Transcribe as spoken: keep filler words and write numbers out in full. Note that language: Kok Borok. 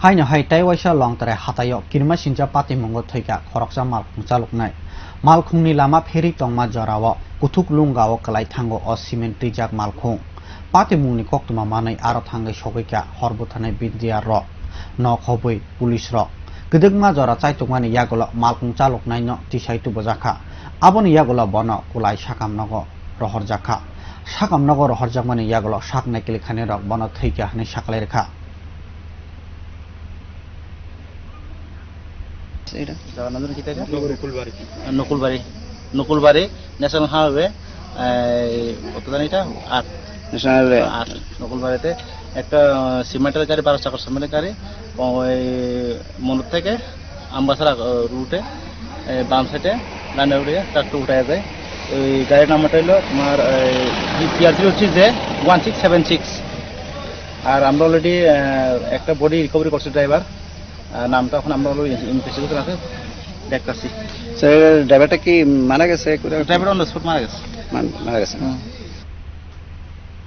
Haino hai tei waisa Longtrai hataio kirima sincha patimungo thwikha khoroksa malkhung chaloknai. Malkhungni lama pheri tongma jorao kuthuk lungao kwlai thango o cement twijak malkhung. Patimungni koktwma manwi aro thangwi sogwikha hor bwtharnai B D R rok, nok hobwi police rok. Kwdwkma jora chaitokmani yagulo malkhung chaloknaino tisai tubujakha. Aboni yagulo bono kwlai sakam nogo rohorjakha. Sakam nogo rohorjakmani yagulo sak naikili khainai rok bono thwikha hwnwi saklai rwkha. এটা জাগার নাম জানো কিতা এটা? নকুলবাড়ি। নকুলবাড়ি, নকুলবাড়ি national highway, এই, কত জানি এটা? আট। National highway. আট। নকুলবাড়িতে একটা, আহ, সিমেন্টের গাড়ি, বারো চাকার সিমেন্টের গাড়ি, ওই মনোর থেকে আমবাসা, আহ, রুটে, এই, বাম সাইডে ডানে উঠে ট্রাকটা উঠে যায়। ওই গাড়ির নাম্বারটা হলো তোমার, এই, P R zero three J one six seven six. আর আমরা অলরেডি, আহ, একটা বডি রিকভারি করছি ড্রাইভার। আহ, নামটা এখন আমরা অলরেডি ইনভেস্টিগেশন আছে, দেখতেছি। স্যার, ড্রাইভারটা কি মারা গেছে? ড্রাইভার অন দ্য স্পট মারা গেছে। মান-, মারা গেছে। হুম।